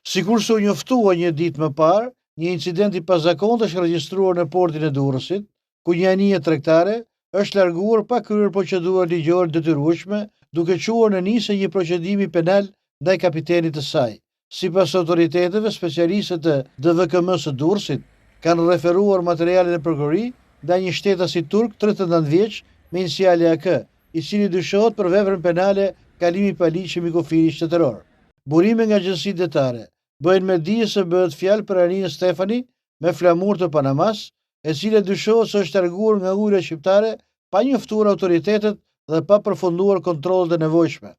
Sikurse u njoftua një ditë më parë, një incident i pazakontë është regjistruar në portin e Durrësit, ku një anije tregtare është larguar pa kryer procedurat ligjore të detyrueshme, duke çuar në nisjen e një procedimi penal ndaj kapitenit të saj. Sipas autoriteteve, specialistët e DVKM-së së Durrësit kanë referuar materialin në prokurori ndaj një shtetasi turk 39 vjeç me iniciale AK, i cili dyshohet për veprën penale kalimi i paligjshëm i kufirit shtetëror. Burime nga agjencitë detare bëjnë me dije se bëhet fjalë për anijen Stefani me flamur të Panamasë, e cila dyshohet se është larguar nga ujërat shqiptare pa njoftuar autoritetet dhe pa përfunduar kontrollet e nevojshme.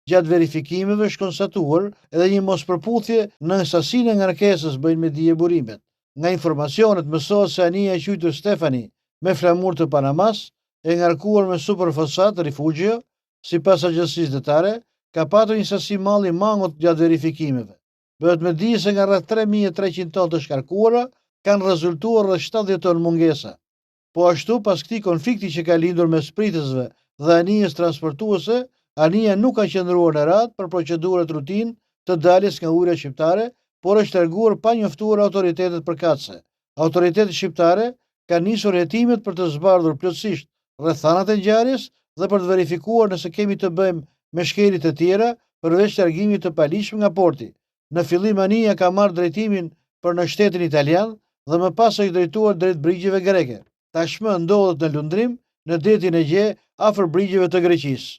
Gjatë verifikimeve është konstatuar edhe një mospërputhje në sasinë e ngarkesës, bëjnë me dije burimet. Nga informacionet mësohet se anija e quajtur Stefani me flamur të Panamasë, e ngarkuar me superfosfat Rifugio, sipas agjencisë detare, ka patur një sasi malli mangut gjatë verifikimeve. Bëhet me dije se nga rreth 3300 tonë të shkarkuara, kanë rezultuar rreth 70 tonë mungesa. Po ashtu, pas këtij konflikti që ka lindur mes pritësve dhe anijes transportuese, anija nuk ka qëndruar në radhë për procedurat rutinë të daljes nga ujërat shqiptare, por është larguar pa njoftuar autoritetet përkatëse. Autoritetet shqiptare kanë nisur hetimet për të zbardhur plotësisht rrethanat e ngjarjes dhe për të verifikuar nëse kemi të bëjmë me shkelje të tjera përveç largimit të paligjshëm nga porti. Në fillim anija ka marrë drejtimin për në shtetin italian dhe më pas është drejtuar drejt brigjeve greke. Tashmë ndodhet në lundrim në detin Egje afër brigjeve të Greqisë.